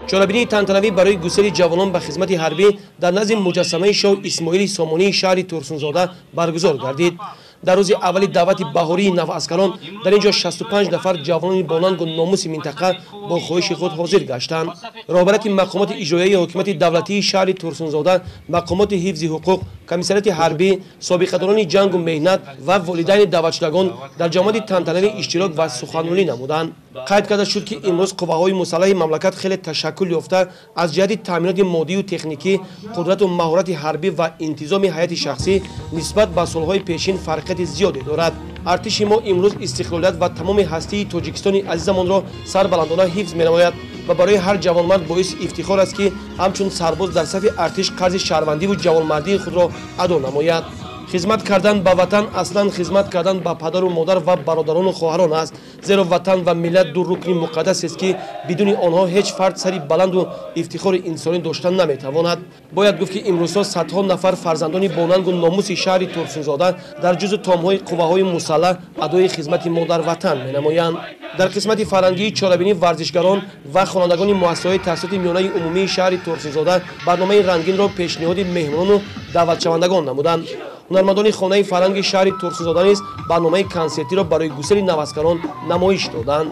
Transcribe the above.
Чорабинии тантанавӣ барои гусели ҷавонон ба хизмати ҳарбӣ дар назди муҷассамаи шоҳ Исмоили Сомонии шаҳри Турсунзода баргузор гардид. Дар рӯзи аввали даъвати баҳории наваскарон дар ин ҷо 65 нафар ҷавонони бонангу номуси минтақа бо хоҳиши худ ҳозир гаштанд. Роҳбарияти мақомоти иҷроияи ҳокимияти давлатии шаҳри Турсунзода, мақомоти ҳифзи ҳуқуқ, комиссариати ҳарбӣ, собиқадорони ҷангу меҳнат ва волидайни даъватшудагон дар ҷамоати тантанавӣ иштирок ва суханронӣ намуданд. Қайд карда шуд, ки имрӯз қувваҳои мусаллаҳи мамлакат хеле ташаккул ёфта, аз ҷиҳати таъминоти моддию техникӣ, қудрату маҳорати ҳарбӣ ва интизоми ҳайати шахсӣ нисбат ба солҳои пешин фарқияти зиёде дорад. Артиши мо имрӯз истиқлолият ва тамоми ҳастии Тоҷикистони азизамонро сарбаландона ҳифз менамояд ва барои ҳар ҷавонмард боиси ифтихор аст, ки ҳамчун сарбоз дар сафи артиш қарзи шаҳрвандиву ҷавонмардии худро адо намояд. Хизмат кардан ба ватан аслан хизмат кардан ба падару модар ва бародарону хоҳарон аст, зеро ватан ва миллат ду рукни муқаддасест, ки бидуни онҳо ҳеҷ фард сари баланду ифтихори инсонӣ доштан наметавонад. Бояд гуфт, ки имрӯзҳо садҳо нафар фарзандони бонангу номуси шаҳри Турсунзода дар ҷузъу томҳои қувваҳои мусаллаҳ адои хизмати модарватан менамоянд. Дар қисмати фарҳангии чорабинӣ варзишгарон ва хонандагони муассисаҳои таҳсилоти миёнаи умумии шаҳри Турсунзода барномаи рангинро пешниҳоди меҳмонону даъватшавандагон намуданд. Ҳунармандони хонаи фарҳанги шаҳри Турсунзода низ барномаи консертиро барои гусели наваскарон намоиш доданд.